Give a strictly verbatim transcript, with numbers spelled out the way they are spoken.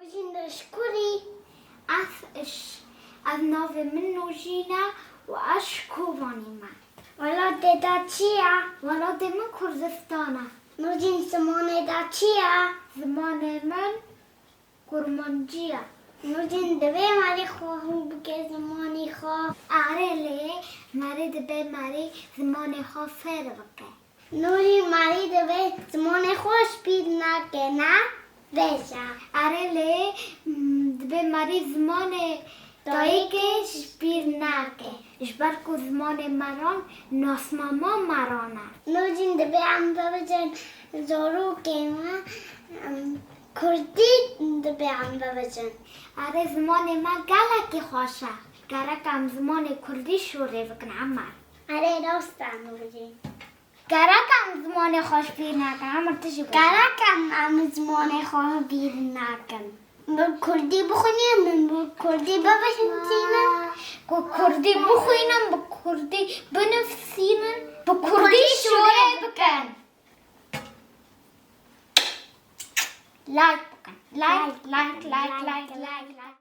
Nûrîn, tu ji ku yî? Ez ji, ez navê min Nûrîn e û ez ji Kobanê me. Welatê te çi ye? Welatê min Kurdistan e. Nûrîn, zimanê te çi ye? Zimanê min Kurmancî ye. Nûrîn, divê marê xwe hûn bike zimanê xwe. Erê lê, marê dibe marê zimanê xwe fêr bike. Nûrîn, marê divê zimanê xwe ji bîr nake, ne? Vêca. Erê lê, m, divê marê zimanê dayikê ji bîr nake. Ji ber ku zimanê me ran nasnama me ran e. Nûrîn, divê em bibêjin zarokê me, em, Kurdî divê em bibêjin. Erê, zimanê me gelekî xweş e. Gerek em zimanê Kurdî şûrê bikin, Emer. Erê, rast e, Nûrîn. Gerek em zimanê xwe ji bîr nekin, Emer, tu jî bêje. Gerek em, em zimanê xwe ji bîr nekin. Bi Kurdî bixwînin, bi Kurdî bibihîzînin. Ku Kurdî bixwînin, bi Kurdî binivîsînin, bi Kurdî şûrê bikin. Like bikin. Like, like, like, like, like, like.